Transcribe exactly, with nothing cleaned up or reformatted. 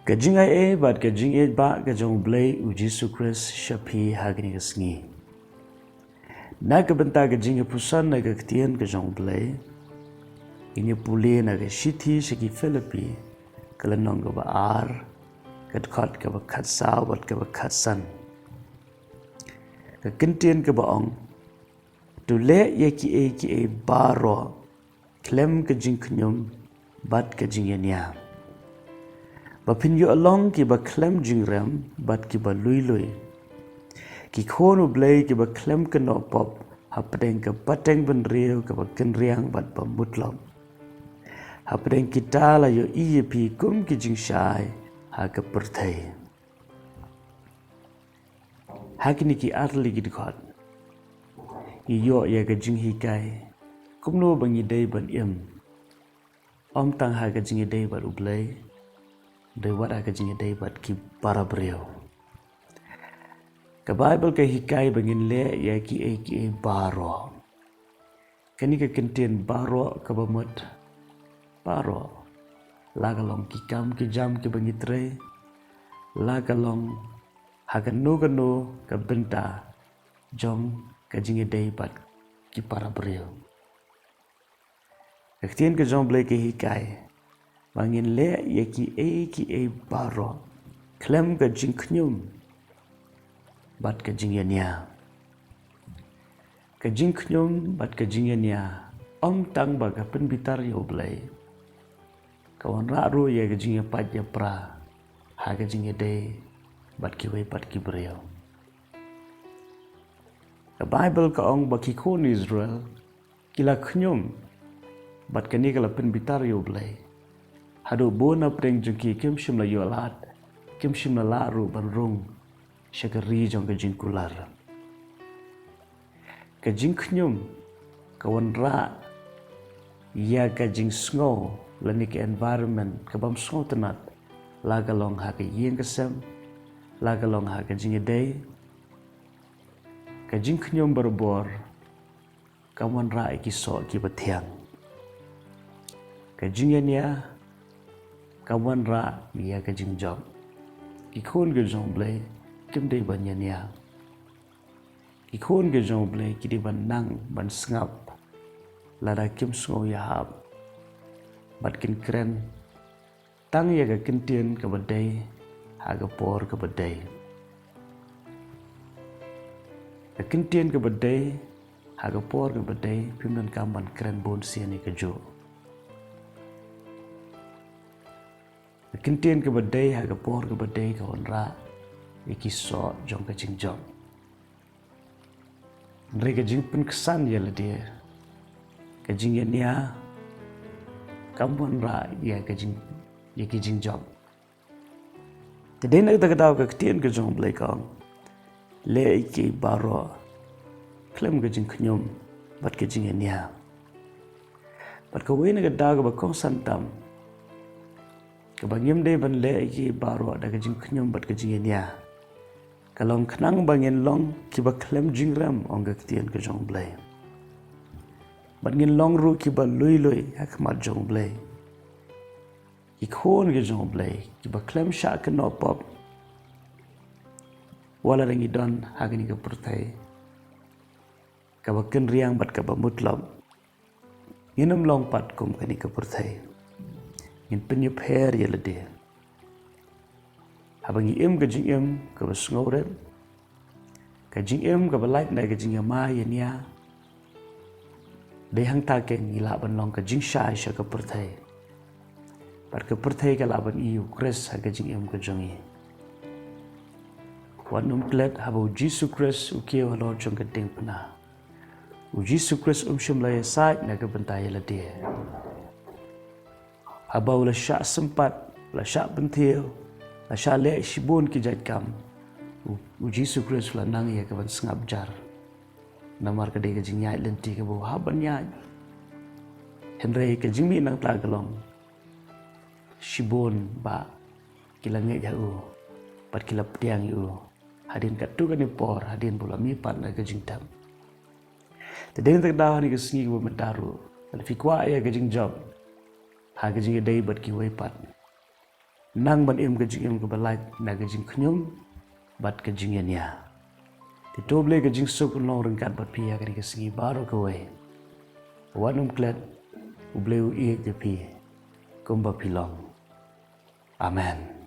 Ka jingaiei bad ka jingïeit ba ka jong U Blei U Jisu Khrist sha phi ha kane ka sngi. Na ka bynta ka jingïapuson na ka ktien ka jong U Blei, ngin ïa pule na ka shithi sha ki Philippi, ka lynnong kaba ar, ka dkhot kaba khatsaw bad kaba khatsan. Ka kyntien kaba ong, to leh ïa kiei kiei baroh khlem ka jingkhñium bad ka jingïania, ba phin ïoh long kiba khlem jingrem bad kiba lui lui, ki khun U Blei kiba khlem kynnoh pop hapdeng ka pateng bynriew kaba kynriang bad ba mutlop. Hapdeng kita la ïohi ïa phi kum ki jingshai ha ka pyrthei. Ha kine ki ar tylli ki dkhot ngi ïoh ïa ka jinghikai kumno ba ngi dei ban im, ym tang ha ka jingïadei bad U Blei, hynrei wat ha ka jingïadei bad ki para briew. Ka Baibl ka hikai ba ngin leh ïa kiei kiei baroh. Kane ka kyntien baroh kaba mut baroh, la ka long ki kam ki jam kiba ngi trei, la ka long ha kano kano ka bynta jong ka jingïadei bad ki para briew. Ka ktien ka jong U Blei ka hikai ba ngin leh ïa kiei kiei baroh khlem ka jingkhñium bad ka jingïania. Ka jingkhñium bad ka jingïania ym tang ba ka pynbitar ïa U Blei, ka wanrah ruh ïa ka jingïapait ïapra ha ka jingïadei bad kiwei pat ki briew. Ka Baibl ka ong ba ki khun Israel ki la khñium bad kane ka la pynbitar ïa U Blei. Haduh bun na pdeng jong ki kim shym la ïoh lad, kim shym la lah ruh ban rung sha ka ri jong ka jingkular. Ka jingkhñium ka wanrah ïa ka jingsngew lane ka environment ka bym sngewtynnat, la ka long ha ka ïing ka sem, la ka long ha ka jingïadei. Ka jingkhñium barabor ka wanrah ïa ki soh kiba thiang. Ka jingïania ka wanrah ïa ka jingjop. Ki khun ki jong U Blei kim dei ban ïania. Ki khun ki jong U Blei ki dei ban nang ban sngap lada kim sngew ïahap, bad kin kren tang ïa ka kyntien kaba dei ha ka por kaba dei. Ka kyntien kaba dei ha ka por kaba dei phim donkam ban kren bun sien ïa kajuh. Ka kyntien kaba dei ha ka por kaba dei ka wanrah ïa ki soh jong ka jingjop. Hynrei ka jingpynksan ïa lade, ka jingïania, kam wanrah ïa ka jing, ïa ki jingjop. Te dei na kata ka daw ka ktien ka jong U Blei ka ong, leh ïa kiei baroh khlem ka jingkhñium bad ka jingïania. Bad kawei na ka daw kaba kongsan tam kaba ngim dei ban leh ïa kiei baroh da ka jingkhñium bad ka jingïania, ka long khnang ba ngin long kiba khlem jingrem, ong ka ktien ka jong U Blei. Bad ngin long ruh kiba lui lui ha khmat jong U Blei. Ki khun ki jong U Blei kiba khlem shah kynnoh pop, wat la da ngi don ha kane ka pyrthei kaba kynriang bad kaba mutlop, ngin ym long pat kum kane ka pyrthei. Ngin pynïapher ïa lade. Haba ngi im ka jingim kaba sngewrit, ka jingim kaba lait na ka jingïamai ïania, dei hangta keiñ ngi lah ban long ka jingshai sha ka pyrthei. Bad ka pyrthei ka lah ban ïohi ïa U Khrist ha ka jingim ka jong ngi. Wat nym klet haba U Jisu Khrist u kiew halor jong ka diengphna, U Jisu Khrist um shym la ïasaid na ka bynta ïa lade. Haba u la shah sympat, la shah pynthiew, la shah leh shibun ki jait kam, U, U Jisu Khrist u la nang ïa ka ban sngap jar. Namar ka dei ka jingïaid lynti kaba u hap ban ïaid. Hynrei ka jingmih nangta ka long, shibun bah ki la ngeit ha u bad ki la pdiang ïa u hadien katto katne por, hadien ba u la mih pat na ka jingtep. Te dei na kata ka daw ha kane ka sngi kaba mynta ruh, lada phi kwah ïa ka jingjop ha ka jingïadei bad kiwei pat, nang ban im ka jingim kaba lait na ka jingkhñium bad ka jingïania. Te to Blei, ka jingsuk un long ryngkat bad phi ha kane ka sngi baroh kawei. Wat nym klet, U Blei u ïeit ïa phi kumba phi long. Amen.